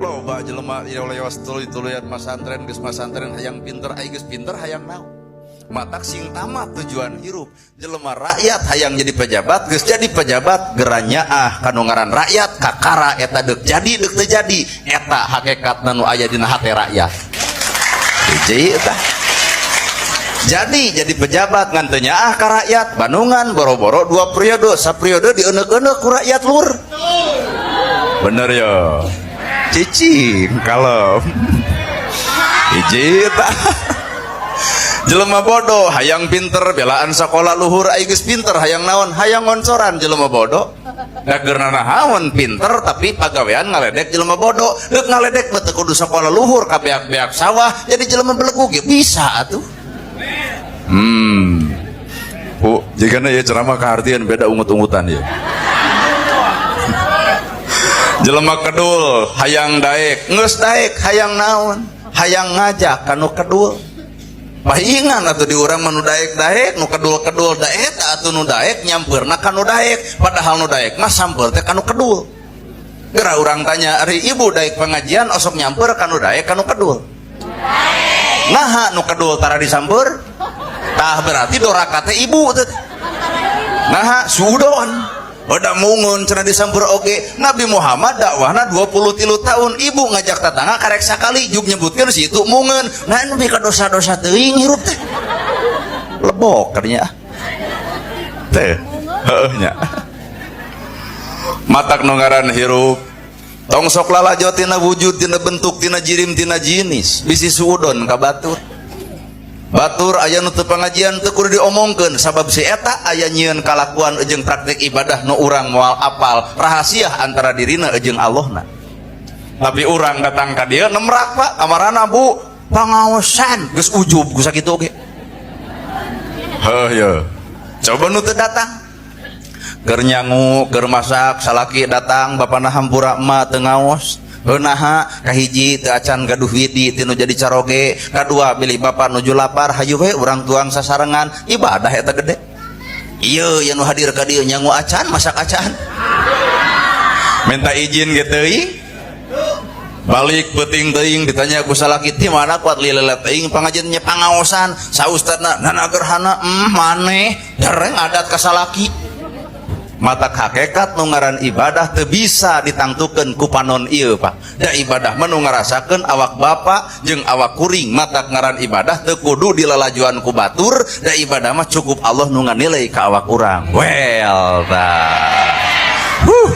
Loba jelema ieu leos tuluy-tuluyan masantren, geus masantren hayang pinter, ai geus pinter hayang naon? Matak sing tamat tujuan hirup. Jelema rakyat hayang jadi pejabat, geus jadi pejabat gera nyaah kanu ngaran rakyat, kakara eta deuk jadi deuk teu jadi, eta hakikatna nu aya dina hate rakyat. Hiji eta. Jadi pejabat ngan teu nyaah ka rakyat, Bandungan boro-boro 2 periode, saperiode dieneuk-eneuk ku rakyat lur. Bener ya. Cicing kalem. Hiji eta. Jelema bodoh hayang pinter belaan sekolah luhur, ai geus pinter hayang naon? Hayang ngoncoran jelema bodoh. Da keur nanahaon pinter tapi pagawean ngaledek jelema bodoh. Deuk ngaledek mah teu kudu sekolah luhur, ka beak-beak sawah jadi jelema belegug ge bisa atuh. Bu, jigana ya ceramah kahartian beda ungut-ungutan ya. Jelema kedul hayang daek, geus daek hayang naon? Hayang ngajak kanu kedul. Pahingan atuh di urang mah nu daek-daek, nu kedul-kedul da eta atuh nu daek nyampeurna ka nu daek, padahal nu daek mah sampeur teh ka nu kedul. Geura urang tanya, ari ibu daek pengajian osok nyamper ka nu daek ka nu kedul? Naha nu kedul tara disampeur? Tah berarti doraka teh ibu teh. Naha sudon. Udah mungun cenah disampeur oge. Nabi Muhammad dakwahna 23 tahun, ibu ngajak tetangga karek sakali juk nyebutkeun si itu mungun. Nah nu ka dosa-dosa teuing hirup teh. Lebok kadinya. Teh, heueuh nya. Matak nu ngaran hirup tong sok lalajo tina wujud, tina bentuk, tina jirim, tina jinis, bisi suudon ka batur. Batur aya nu teu pangajian teu kudu diomongkeun sabab si eta aya nyieun kalakuan jeung praktik ibadah nu urang moal apal rahasia antara dirina jeung Allahna. Tapi urang datang ka dieu nemrak Pak, kamarana Bu, pangaosan geus ujub ku sakitu oge. Heuh ye. Coba nu teu datang. Keur nyangu, keur masak, salaki datang, bapana hampura emak teu ngaos. Heuh naha kahiji teu acan gaduh widi tinu jadi caroge, kadua bilih bapak nuju lapar hayu we urang tuang sasarengan, ibadah eta gede. Ieu ya nu hadir ka dieu nyangu acan, masak acan. Minta izin ge teuing. Balik peuting teuing ditanya ku salaki ti mana kuat lilele teuing pangajian pangaosan, sa ustadna nana gerhana maneh dereng adat ka salaki. Mata hakikat nu ngaran ibadah teu bisa ditangtukeun ku panon ieu Pak. Da ibadah mah nu ngarasakeun awak bapak jeung awak kuring. Mata ngaran ibadah teu kudu dilalajuan ku batur, da ibadah mah cukup Allah nu nganilai ka awak urang. Well tah. Huh.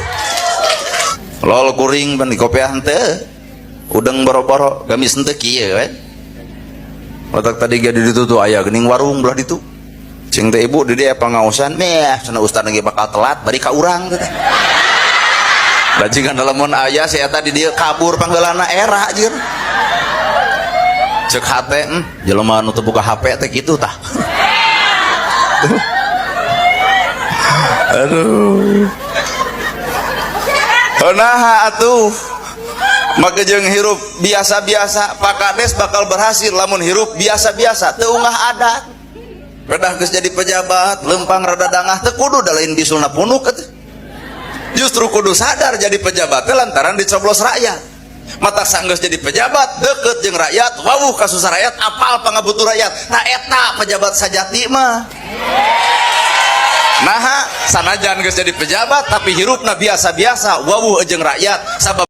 Lol kuring pan di kopiah henteu. Udeng boro-boro gamis henteu kieu we. Otak tadi ge di ditu tuh aya geuning warung belah ditu. Cing teh ibu di dia pangaosan, meh cenah ustad lagi bakal telat bari ka urang teh. Da jika lamun aya si eta di dieu kabur pangheulana era anjir. Cek hate, jelema nu teu buka HP teh kitu tah. Aduh. Naha atuh. Maka jeung hirup biasa-biasa, Pak Kades bakal berhasil lamun hirup biasa-biasa, teu ungah adat. Pedah geus jadi pejabat, lempang rada dangah teu kudu da lain bisulna punuk atuh. Justru kudu sadar jadi pejabat teh lantaran dicoblos rakyat. Mata sanggeus jadi pejabat, deket jeung rakyat, wawuh kasusah rakyat, apal pangabutuh rakyat. Nah eta pejabat sajati mah. Naha sanajan geus jadi pejabat tapi hirupna biasa-biasa, wawuh jeung rakyat sabab